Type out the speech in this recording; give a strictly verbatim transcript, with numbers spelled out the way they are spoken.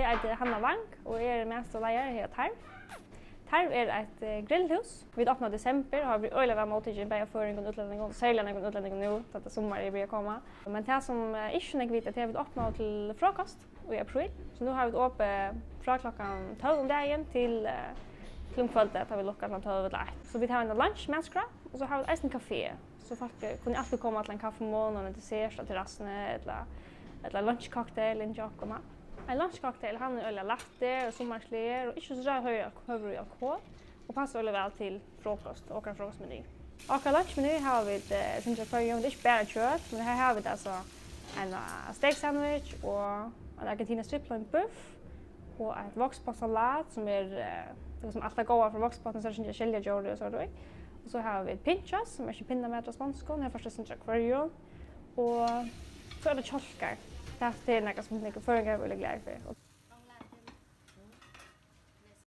Eg eiti Hanna Wang og eg eri matstovuleiðari her á Tarm. Tarm er eitt, eh, grillhús. Vit opnaðu í desembur og hava verið øgiliga væl móttikin, bæði av føroyingum og útlendingum, serliga nógvum útlendingum nú, tá tað summarið er byrjað at koma. Men tað, sum, eh, ikki so nógv vita, tað er, at vit opnaðu til frokost í apríl. So nú hava vit opið frá klokkan tólv um dagin til, eh, til um kvøldið, tá vit lukka klokkan tólv ella eitt. So vit hava eina lunch-matskrá, og so hava vit eisini kafé. So fólk, eh, kunnu altíð koma til ein kaffimunn og ein dessert á terrassuni, ella, ella ein lunchcocktail inn hjá okkum, ha. Ein lunchcocktail, hann er øgiliga lættur og summarsligur og ikki so sera høgur alko-, høgur í alkohol og passar øgiliga væl til frokost, okkara frokostmeny. Okkara lunchmeny hava vit, eh, sindur av hvørjum. Tað er ikki bara kjøt, men her hava vit altso ein, eh, steak sandwich og ein Argentina strip loin bøff og eitt voksbotnssalat, sum er, eh, tað sum alt tað góða frá voksbotni, so er sindur av skeljadjóri og so í. Og so hava vit pinchos, sum er ikki pinnamatur á sponskum, her fært tú sindur av hvørjum. Og so er tað kjálkar. Tað, tað er nakað, sum nógvir føroyingar eru øgiliga glaðir fyri.